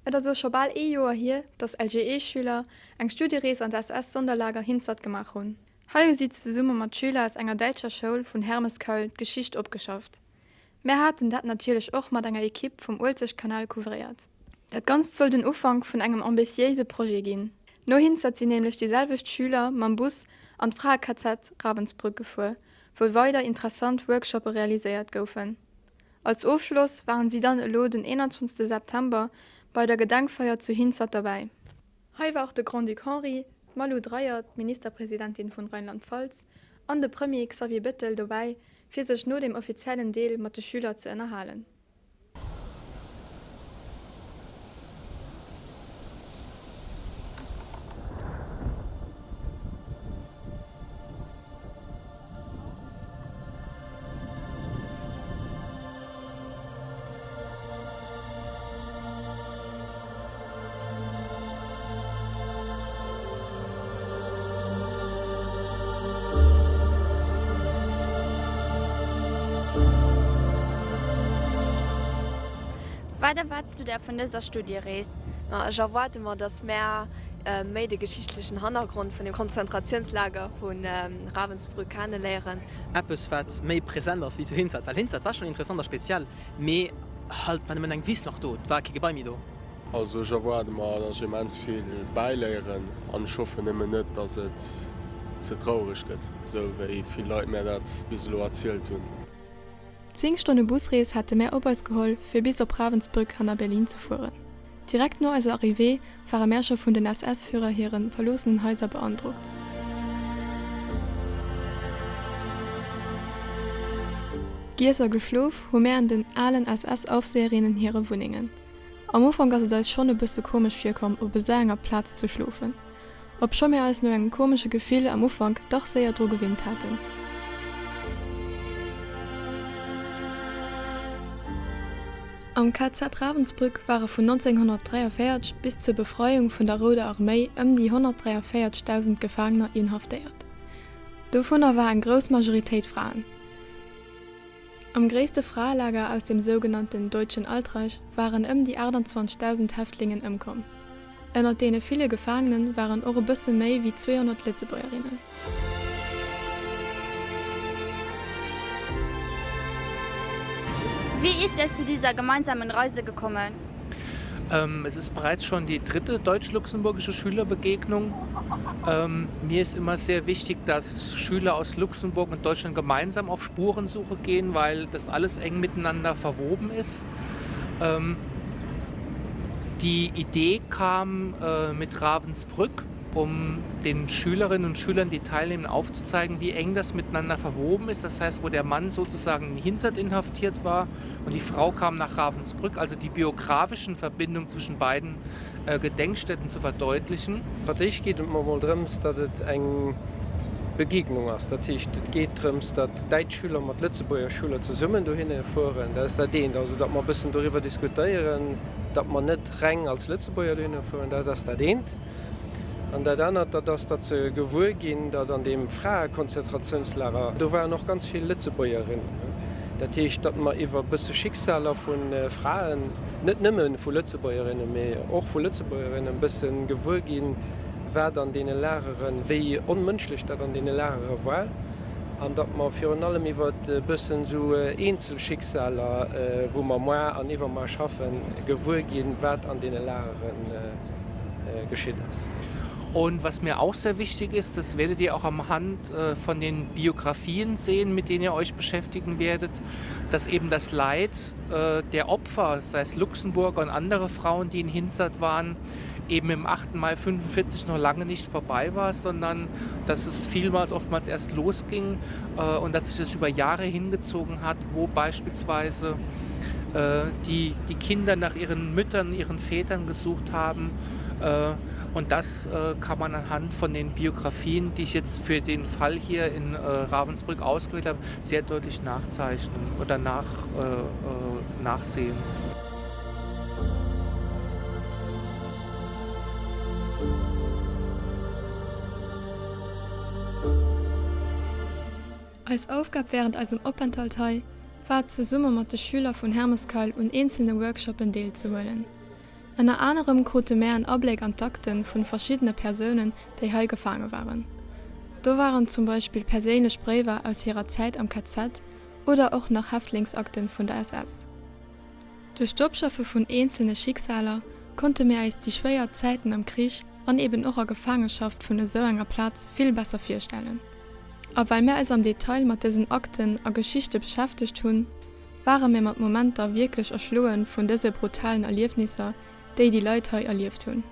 Et ass elo scho bal ee Joer hier, dass LGE-Schüler eng Studierees an d'SS-Sonderlager Hinzert gemaach hunn. Hei hu si zesumme mat Schüler aus enger däitscher Schoul vun Hermeskeil d'Geschicht opgeschafft. Mär haten dat natierlech och mat enger Ekipp vum Uelzechtkanal couvréiert. Dat Ganzt soll den Ufank vun engem ambitiéise Projet ginn. No Hinzert sinn nämlech déi selwecht Schüler mam Bus an d'Frae-KZ Ravensbrück gefuer, wou weider interessant Workshoppe realiséiert goufen. Als Ofschloss waren si dann elo den 21 September bei der Gedenkfeier zu Hinzert derbäi. Hei war och de Grand-Duc Henri, d'Malu Dreyer, d'Ministerpresidentin vun Rheinland-Pfalz, an de Premier Xavier Bettel dobäi, fir sech no dem offiziellen Deel mat de Schüler ze ënnerhalen. Wat erwaarts du der vun dëser Studierees? Ech erwaarde mer, datt mär méi de geschichtlechen Hannergrond vun dem Konzentratiounslager vu Ravensbrück kenneléieren. Eppes wat méi präsent ass wéi zu Hinzert, well Hinzert war schon interessant a speziell, mee halt war nemmen eng Wiss nach do, et war kee Gebai méi do. Also ech erwaarde mer, dass ech immens vill bäiléieren an ech hoffen nëmmen net, dass et ze traureg gëtt, esou wéi vill Leit mär dat bis elo erzielt hunn. 10 Stonne Busrees hate mär op eis geholl fir bis op Ravensbrück hanner Berlin ze fueren. Direkt no eiser Arrivée ware mär scho vun den SS-Führer hiren verloossenen Haiser beandrockt. Giess a geschlof hu mär an den alen SS-Aufseherinnen hire Wunnengen. Am Ufank ass et eis schonn e bësse komesch virkomm op esou enger Plaz ze schlofen. Obscho mir eis no engem komesche Gefill am Ufank dach séier dru gewinnt haten. Am KZ Ravensbrück ware vun 1943 bis zur Befreiung vun der Rouder Arméi ëm déi 143.000 Gefaangener inhaftéiert. Dovunner war eng grouss Majoritéit Fraen. Am gréisste Fraelager aus dem sougenannten Deutschen Altreich waren ëm déi 28.000 Häftlingen ëmkomm. Ënnert deene ville Gefaangene waren och e bësse méi wéi 200 Lëtzebuergerinnen. Wie ist es zu dieser gemeinsamen Reise gekommen? Es ist bereits schon die dritte deutsch-luxemburgische Schülerbegegnung. Mir ist immer sehr wichtig, dass Schüler aus Luxemburg und Deutschland gemeinsam auf Spurensuche gehen, weil das alles eng miteinander verwoben ist. Die Idee kam mit Ravensbrück, um den Schülerinnen und Schülern, die teilnehmen, aufzuzeigen, wie eng das miteinander verwoben ist. Das heißt, wo der Mann sozusagen in Hinzert inhaftiert war und die Frau kam nach Ravensbrück, also die biografischen Verbindungen zwischen beiden Gedenkstätten zu verdeutlichen. Fir d'éischt geet et mer emol drëms, datt et eng Begegnung ass. Dat heescht, et geet drëms, datt däitsch Schüler mat Lëtzebuerger Schüler zesummen dohinne fueren. Dat ass dat eent. Also datt mer e bëssen doriwwer diskutéieren, datt mer net reng als Lëtzebuerger dohinne fueren, dat ass dat eent. An dat anert, dat ass, datt se gewuer ginn, datt an deem Fraekonzentratiounslager, do waren och ganz vill Lëtzebuergerinnen. Dat heescht, datt mer iwwer e bësse Schicksaler vu Fraen, net nëmme vu Lëtzebuergerinnen, mee och vu Lëtzebuergerinnen, e bësse gewuer ginn, wat an deene Lageren, wéi onmënschlech dat an deene Lagere war. An datt mer virun allem iwwer e bëssen esou eenzel Schicksaler, wou mer moar an iwwermoar schaffen, gewuer ginn, wat an deene Lagere geschitt ass. Und was mir auch sehr wichtig ist, das werdet ihr auch am Hand von den Biografien sehen, mit denen ihr euch beschäftigen werdet, dass eben das Leid der Opfer, sei es Luxemburger und andere Frauen, die in Hinzert waren, eben im 8. Mai 45 noch lange nicht vorbei war, sondern dass es vielmals oftmals erst losging und dass sich das über Jahre hingezogen hat, wo beispielsweise die, die Kinder nach ihren Müttern, ihren Vätern gesucht haben. Und das kann man anhand von den Biografien, die ich jetzt für den Fall hier in Ravensbrück ausgewählt habe, sehr deutlich nachzeichnen oder nach, nachsehen. Eis Aufgab wärend eisem Openthalt hei war et zesumme mat de Schüler vun Hermeskeil un eenzelne Workshoppen deelzehuelen. Ënner anerem krute mär en Abléck an d'Akten vun verschiddene Persounen, déi hei gefaange waren. Do waren zum Beispill perséinlech Bréiwer aus hirer Zäit am KZ oder och nach Häftlingsakten vun der SS. Duerch d'Opschaffe vun eenzelne Schicksaler konnte mir eis déi schwéier Zäiten am Krich an eben och a Gefaangeschaft vun esou enger Plaz vill besser virstellen. A well mir eis am Detail mat dësen Akten a Geschichte beschäftegt hunn, ware mir mat Momenter wierklech erschloe vun dëse brutalen Erliefnisser, déi déi Leit hei erlieft hunn.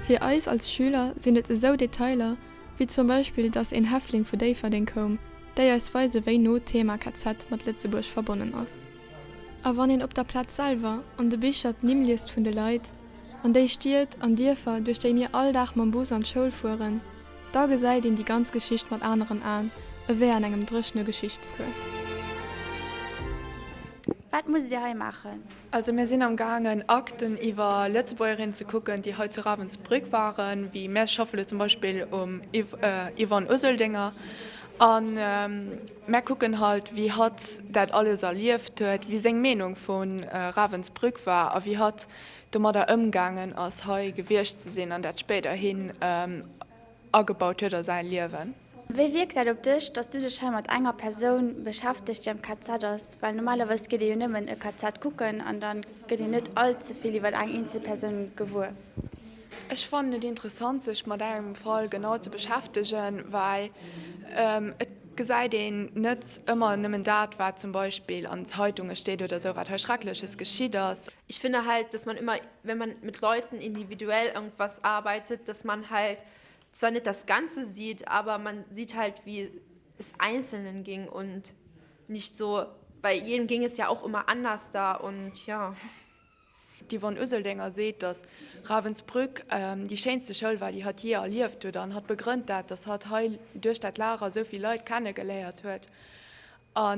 Fir eis als Schüler sinn et esou Detailer, wéi zum Beispill dass een Häftling vu Déifferdeng koum, déi eis weise wéi no d'Thema KZ mat Lëtzebuerg verbonnen ass. A wann een op der Plaz selwer an de Bicher d'Nimm liest vun de Leit, an déi Stied an Dierfer, duerch déi mir all Dag mam Bus an d'Schoul fueren, da gesäit een déi ganz Geschicht mat aneren Aen, ewéi an engem dréchene Geschichtscours. Wat musst Dir hei maachen? Also mir sinn am gaangen Akten iwwer Lëtzebuergerin ze kucken, déi hei zu Ravensbrück waren, wéi mir schaffe lo zum Beispill um Yvonne Useldinger an mär kucken halt wéi hatt dat alles erlieft huet, wéi seng Meenung vu Ravensbrück war a wéi hatt domadder ëmgaangen ass hei gewiescht ze sinn an dat spéiderhin agebaut huet a säi Liewen. Wéi wierkt dat op dech, dass du dech hei mat enger Persoun beschäftegt, déi am KZ ass? Well normalerweis geet ee jo nëmmen e KZ kucken an da gëtt een net all ze vill iwwer eng eenzel Persoun gewuer. Ech fannen et interessant, sech mat engem Fall genau ze beschäftegen, well et gesäit een net ëmmer nëmmen dat, wat zum Beispill an Zeitunge steet oder esou, wat hei Schreckleches geschitt ass. Ich finde halt, dass man immer, wenn man mit Leuten individuell irgendwas arbeitet, dass man halt zwar nicht das Ganze sieht, aber man sieht halt, wie es Einzelnen ging und nicht so, bei jedem ging es ja auch immer anders da und ja. D'Yvonne Useldinger seet, datt Ravensbrück déi schéinste Schoul war, déi hatt jee erlieft huet an hatt begrënnt dat, datt hatt hei duerch dat Lager esou vill Leit kennegeléiert huet. A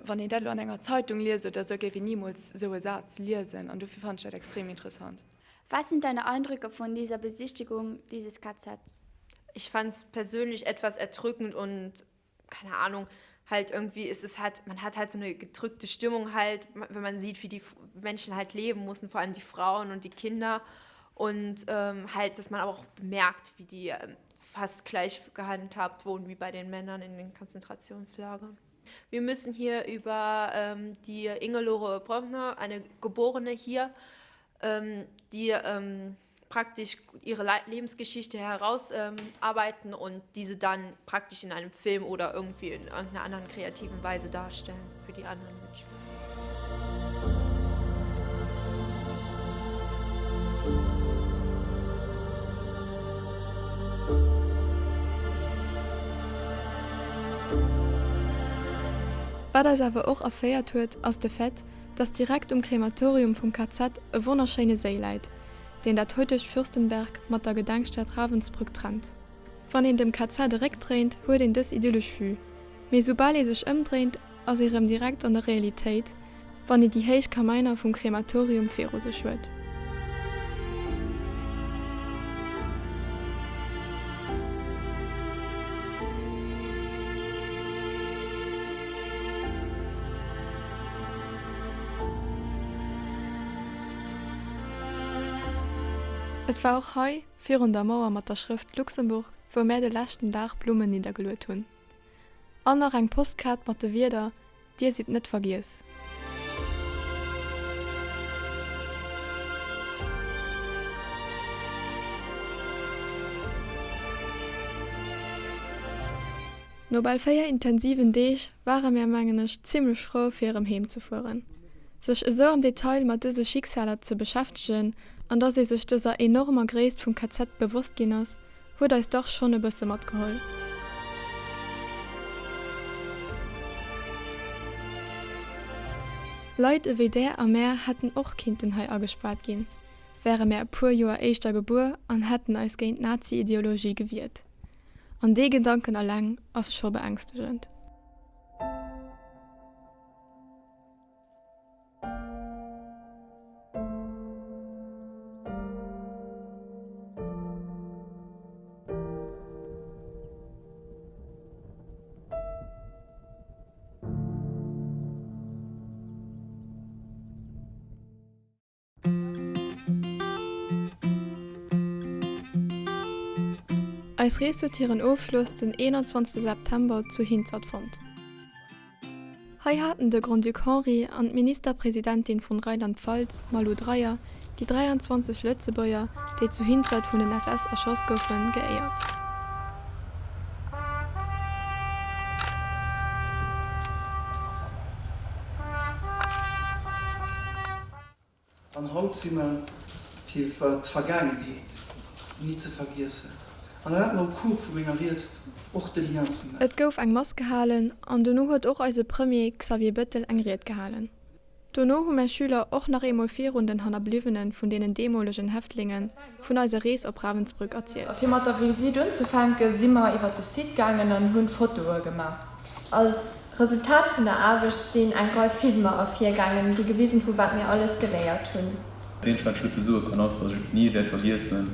wann een dat elo an enger Zeitung liest oder esou, géif een nimools esou e Saz liesen an dofir fannen ech dat extrem interessant. Was sind deine Eindrücke von dieser Besichtigung dieses KZs? Ich fand es persönlich etwas erdrückend und keine Ahnung, halt irgendwie ist es halt, man hat halt so eine gedrückte Stimmung halt, wenn man sieht, wie die Menschen halt leben mussten, vor allem die Frauen und die Kinder und ähm, halt, dass man aber auch bemerkt, wie die ähm, fast gleich gehandhabt wurden wie bei den Männern in den Konzentrationslagern. Wir müssen hier über ähm, die Ingelore Brömmner, eine Geborene hier, ähm, die ähm, praktisch ihre Lebensgeschichte herausarbeiten ähm, und diese dann praktisch in einem Film oder irgendwie in irgendeiner anderen kreativen Weise darstellen für die anderen Mitschüler. Wat eis awer och erféiert huet, ass de Fait, dass direkt um Krematorium vum KZ e wonnerschéine Séi läit, deen dat heutegt Fürstenberg mat der Gedenkstätt Ravensbrück trennt. Wann een dem KZ de Réck dréint, huet een dës idyllesch Vue, mee soubal ee sech ëmdréint, ass ee rëm direkt an der Realitéit, wann ee déi héich Kamäiner vum Krematorium viru sech huet. Et war och hei, virun der Mauer mat der Schrëft Luxembourg, wou mär de leschten Dag Blummen niddergeluet hunn. An nach eng Postkaart mat de Wierder, Dir sidd net vergiess. No bal 4 intensiven Deeg ware mär mengen ech zimlech frou fir erëm heem ze fueren. Sech esou am Detail mat dëse Schicksaler ze beschäftegen an dass ee sech dëser enormer Gréisst vum KZ bewosst ginn ass, huet eis dach schonn e bësse matgeholl. Leit ewéi där a mär hätten och kinnten hei agespaart ginn, wäre mär e puer Joer éischter gebuer an hätten eis géint d'Nazi-Ideologie gewiert. An dee Gedanken alleng ass scho beängstegend. Eis Rees huet hiren Ofschloss den 21 September zu Hinzert fonnt. Hei haten de Grand-Duc Henri an d'Ministerpresidentin vun Rheinland-Pfalz, Malu Dreyer, déi 23 Lëtzebuerger, déi zu Hinzert vun den SS erschoss goufen, geéiert. An haut si mer fir d'Vergaangenheet ni ze vergiessen. An erlaabt mer um Cours vu menger Ried och de Lien ze maachen. Et gouf eng Mass gehalen an dono huet och eise Premier Xavier Bettel eng Ried gehalen. Dono hu mär Schüler och nach eemol virun den Hannerbliwwene vun deenen deemolegen Häftlingen vun eiser Rees op Ravensbrück erzielt. A fir mat der Visite unzefänken, si mer iwwer de Site gaangen an hunn Fotoe gemaach. Als Resultat vun der Aarbecht sinn eng Rei Filmer ervirgaangen, déi gewisen hu wat mir alles geléiert hunn. Dat eenzegt wat ech dozou soe kann ass, dass ech et ni wäert vergiessen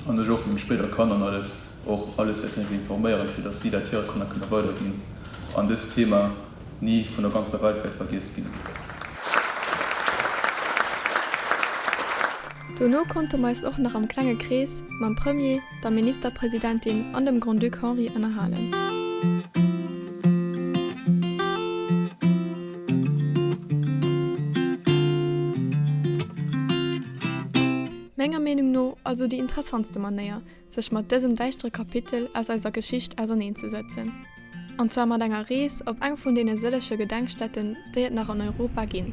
an ech och meng spéider Kanner an alles och alles wäert driwwer informéieren, fir dass si dat hire Kanner kënne weiderginn an dëst Thema ni vun der ganzer Welt wäert vergiess ginn. Dono konnte mer eis och nach am klenge Krees mam Premier, der Ministerpresidentin an dem Grand-Duc Henri ënnerhalen. Menger Meenung no also déi interessantste Manéier, sech mat dësem däischtere Kapitel aus eiser Geschicht auserneenzesëtzen. An zwar mat enger Rees op eng vun deene sëlleche Gedenkstätten, déi et nach an Europa ginn.